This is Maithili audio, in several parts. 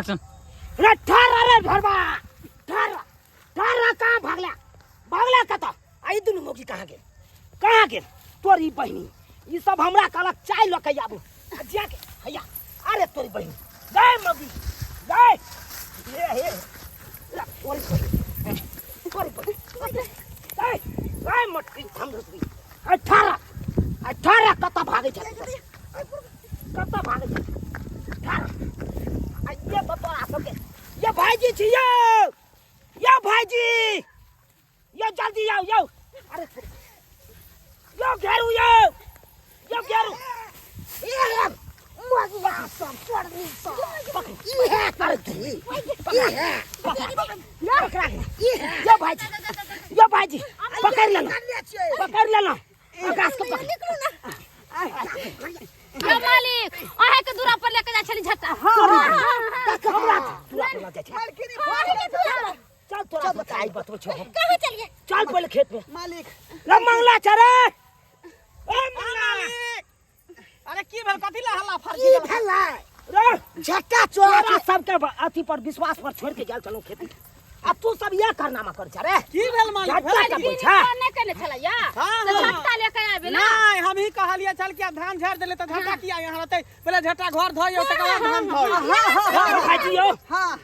रे ठहर रे ढोरबा, ठहर ठहर, कहाँ भागला भागला कतऽ? आ ई दुनू मौगी कहाँ गेल, कहाँ गेल? तोरी बहिनी ई सब हमरा कहलक चाय लऽ के आबू आ जाके हैया। अरे तोरी बहिनी गए मौगी गए, हे हे ला, तोरी बहिनी तोरी बहिनी गए गए मटकी हम रुकबी। अठारह अठारह कतऽ भागै छै, कतऽ भागै छै? अठारह आ ये तो तोरा सबके ये भाईजी छी यौ, यौ भाईजी यौ, जल्दी आउ यौ। अरे यौ घेरू यौ, यौ घेरू। यौ भाईजी, यौ भाईजी, पकड़ लेना पकड़ लेना आकाश के पकड़। यौ मालिक, अहे के दूरा पर लेके जाइ छली झट्टा। हमरा दूरा पर लऽ जाइ छै। चल तोरा बताई बतबै छौ हम। कहाँ चलिए? चल पहिले खेत में। मालिक रे मंगला चरे, ए मंगला। अरे की भेल, कथी ला हल्ला फर्जी की भेलै रे? झट्टा चोरा तोरा सबके अथी पर विश्वास पर छोड़ के गेल छलहुँ खेत में, अब तू सब यह कारनामा कर छे रे। की भेल मालिक? झट्टा भेल के की? पूछा। नहि केने छलैया हाँ, तऽ हाँ। झट्टा लेके आबे ना। नहीं, हम ही कहलिए चल के धान झाड़ देले त झट्टा किया यहाँ रहते? पहले झट्टा घर धोइयो तकर बाद धान धोइयो। यो भाईजी यो। हां।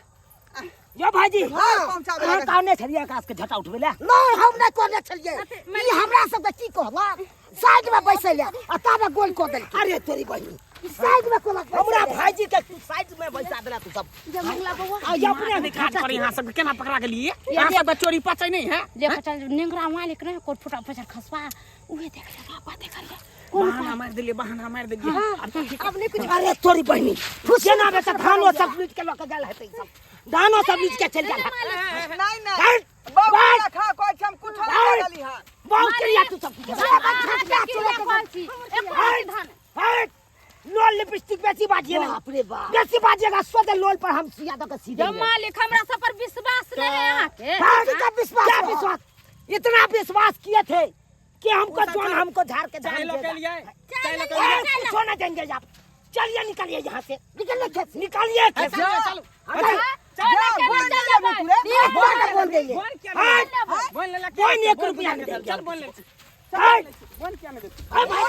यो भाईजी। घर पहुंचा अहाँ कहने छलियै आकाश के झट्टा उठबै ले? नहीं, हम नहीं कहने छलियै। ई हमरा सबके की कहलक, साइड में बैसै ले आ ताबे गोल कऽ देलकै। अरे तोरी बहिनी, साइड में कोलक हमरा भाईजी के तू साइड में बैसा देला तू सब। जे मंगला बउआ। आ ये अपने नहीं काज पर यहाँ सब केना पकड़ा गेलिए? यहाँ सब चोरी पचै नहीं है। जे पचल नेंगरा मालिक रहे कोट फुटा फचर खसवा उहे देख ले बाबा, देख ले कोन बहाना मार देलिए, बहाना मार देलिए। अब तो ठीक। अब नहीं कुछ। अरे तोरी बहिनी, केना बेटा धानो सब लूट के लऽ के गेल हेतै, सब धानो सब लूट के चलि गेल हेतै। नहीं नहीं। हट, बाबू बस। खा कोई हम कुछ हट। नहीं डाली हां। बहुत क्रिया तू सब कुछ। धान हट, लोल लिपस्टिक बेसी बाजिए ना। बाप रे बाप, बेसी बाजिएगा सोते लोल पर हम सुइया दऽ के सीधे। जब मालिक हमरा सब पर विश्वास नहीं है अहाँ के। हट, का विश्वास क्या रहा? विश्वास? इतना विश्वास किए थे कि हमको वो सब जोन हमको झाड़ के चाय धान लो के देगा। लिए, चाय लो के ए, लिए। कुछ ना देंगे आप, चलिए निकलिए यहाँ से, निकल खेत से। निकालिए खेत से। चलो चलो। हाँ, चल। चल बोल चल ले चल तू रे। बोल बोल गई है। बोल क्या हट। नहीं बोल ले। बोल एक रुपया नहीं देंगे। चल बोल ले। हट। बोल क्या नहीं देते? अरे भाई,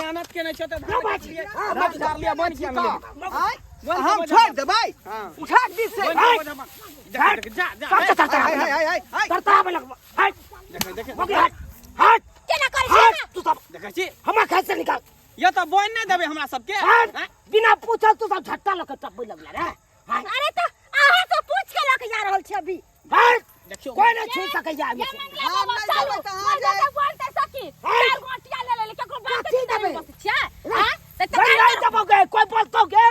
मेहनत के नहीं छते। ना बाजी। धान झाड़ लिया, बोल क्या नहीं देते? हम छोड़ देबै। हां। उठा के दिस से। बोल के बोझा मत। जा जा। चल चल चल हाय हाय हाय हाय। तरता में लगवा। हट। देख देख। मौगी, हट हट। केना करै हट छी? तू सब। देखै छी। हमरा खेत से निकाल। ये तो बोल नहीं देबे हमरा सबके। हट। हैं? बिना पूछल तू सब झट्टा लऽ के टपबै लगला रे। हट। अरे तऽ अहाँ से पूछ के लऽ के जा रहल छी अभी। हट। देखियो। कोई नहीं छू सकैया ये एहिमे से। मंगला हाँ, बाबा नहीं चलू। देबै तऽ अहाँ मर जाए। जाते बोलते सखी। हट। चार गोटिया ले ले केकरो बात कथी नहीं देबै? बसै छियै। हां तऽ नहीं नहीं देबो गे, कोई बोलतो गे?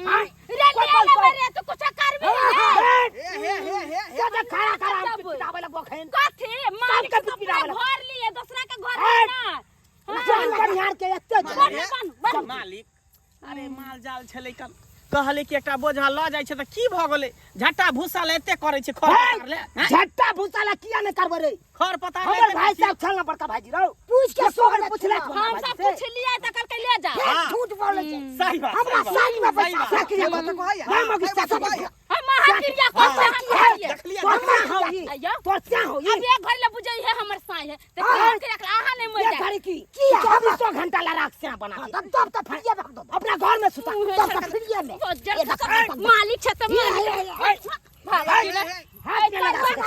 हाँ? रे कोई ले बोलतो? लेबै रे, तू कुछ करबी रे? हट। हे हे हे हे। जा जा खड़ा खड़ा हम देबै। पिटावे लगबो खैन। कथी मालिक सबके तऽ अपने पिटावे लगबो। घर लिए दोसरा के घर हट। ना। जान बनिहार के एते बन बन बन। मालिक, अरे माल जाल छलै कल कहले कि एकटा बोझा लऽ जाइ छै तऽ की भऽ गेलै? झट्टा भूसा ले एते करै छै खर पतार ले, हैं? झट्टा भूसा ला किया नहीं करबो रे? खर पतार ले हमर एते भाई करै साहब छल ना बड़का भाईजी रौ, पूछ के सोहर सोहर पूछले। हम सब पूछलियै तऽ कहलकै ले जा। हाँ। झूठ बोलै छै। सही बात, हमरा सही बात, साइड में सही बैसा बात। सक्रिय बात कहैया। ना मगी सही बात चाचा कहैया। हम महाक्रिया करते हम कहलियै। देखलियै। तोर क्या हो ई? अइयो। तोर क्या हो ई? अब एक घर ले बुझै है हमर साई है तऽ हाँ। की रख अहाँ नहीं मर ये जाए। घड़ी की की चौबीसों घंटा ला राख से बना के। तब तब तऽ फ्रीए में हम अपना घर में सुता। तब तऽ फ्रीए में। मालिक छै तऽ मालिक भागा की रे? हाथ में लगा सकै छै।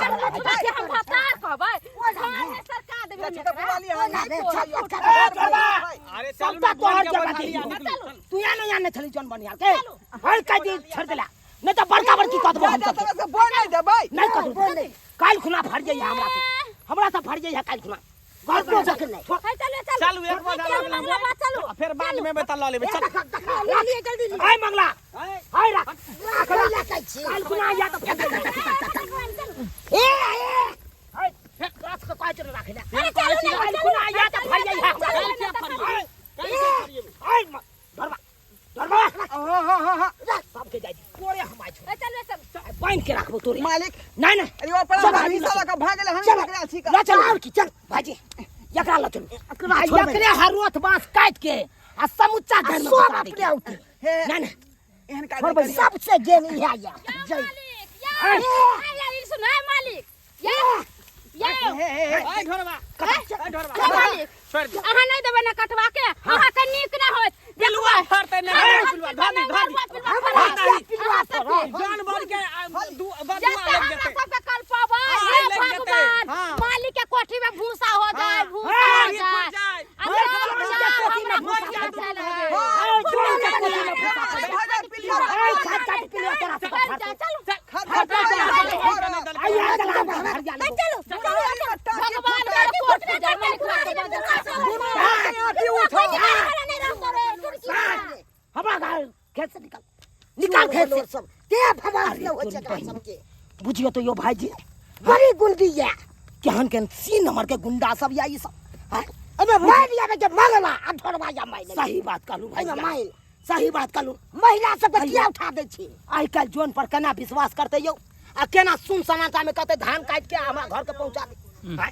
हम भतार कहबै धान में सरका देबै हम छिटक वाली है। रे, चल, चल, ए, चलबा। अरे चलू सबटा ना, तोहर बोल के जगह बोझा दे लिया, दियौ। निकलू। तू यहाँ नहीं आने छली जौन बनिहार के हर कह दी छोड़ देला, नहीं तो बड़का बड़की कह देबो जा हम जा सबके। तोरा से बोल नहीं देबै। नहीं कह देबो, काल्हि खुना फट जाइए हमरा से, हमरा से फट जाइए काल्हि खुना घर पर जाके नहीं। है, चलू चलू। चलू एक बोझा लऽ चलू मंगला बा चलू। आ फेर बाद में बता लऽ लेबै, चल। ले लिए जल्दी लिए। आय मंगला, आय राख। राख ला कहै छी। काल्हि खुना आइया तऽ फट जाइए। ए ए। आय, राख के कहै छै राखै ला। अरे चलू ना। काल्हि खुना आइया तऽ फट जाइए हमरा। काल्हि किया फरियै? आय, काल्हि किया फरियै? आय, धरबा धरबा। हां हां हां हां। सबके जाइ छी तोरे हम आइ छौ। ए, चलू चलू। बान्हि के राखबो तोरे। मालिक। नहीं नहीं। अरे ओ पर चल, भाजी, हिस्सा लऽ के भाग गेलै, हम चल। पकड़ायल छी का? ल चल और की, चल भाईजी, एकरा ल चलू। एकरा आ छोड़बै। एकरे हरोथ बांस काटि के आ समुच्चा घर में सब घुसा अपने देके। औतै। हे नहीं नहीं। एहन काज छोड़ नहि करियौ। सबसे गेन इएह या जय मालिक या या ई सुन है मालिक या या हे हे हे ओए ढोरबा ओए ढोरबा हे मालिक छोड़ दे अहाँ नहीं देबै ना कटवा के अहाँ के नीक ना होत पिलुआ फड़तै नहि पिलुआ धर दी धर दी हमरा किया पिलुआ फड़त? जानवर के आ, दू बदुआ जैसे लागि हमरा जेतै सबके कल्पबै हाँ, हे लागि जेतै। भगवान हाँ। मालिक के कोठी में भूसा हो जाए हाँ, भूसा हो हाँ, जाए जाए। अरे हाँ, जाओ, कोठी में हमरा भूसा भूसा हो जाए। अरे जोन के कोठी में भूसा अरे फड़त। भऽ जाए पिलुआ अरे खाद काट पिलुआ तोरा सबके चल, फड़तौ। चल, खा खा आइ आ गेल आब हरिया लेबो। चलो भगवान के कोठी जाए मालिक हमरा घर खेत से निकल निकाल खेत से सब ते भगवान अरे ने होइ छै तोरी एकरा बहिन। सबके बुझियो तो यो भाईजी बड़ी गुंडी या केहन केहन सीन नंबर के गुंडा सब या ई सब हैं? एमे मारि आबै के मंगला आ ढोरबा या मारि सही बात कहलू भाई एहिमे मारि सही बात कहलू महिला सबके किया उठा दै छी आइ काल्हि जोन पर केना विश्वास करते यौ आ केना सुन सन्नाटा में कहते धान काटि के हमरा घर के पहुंचा दे हैं?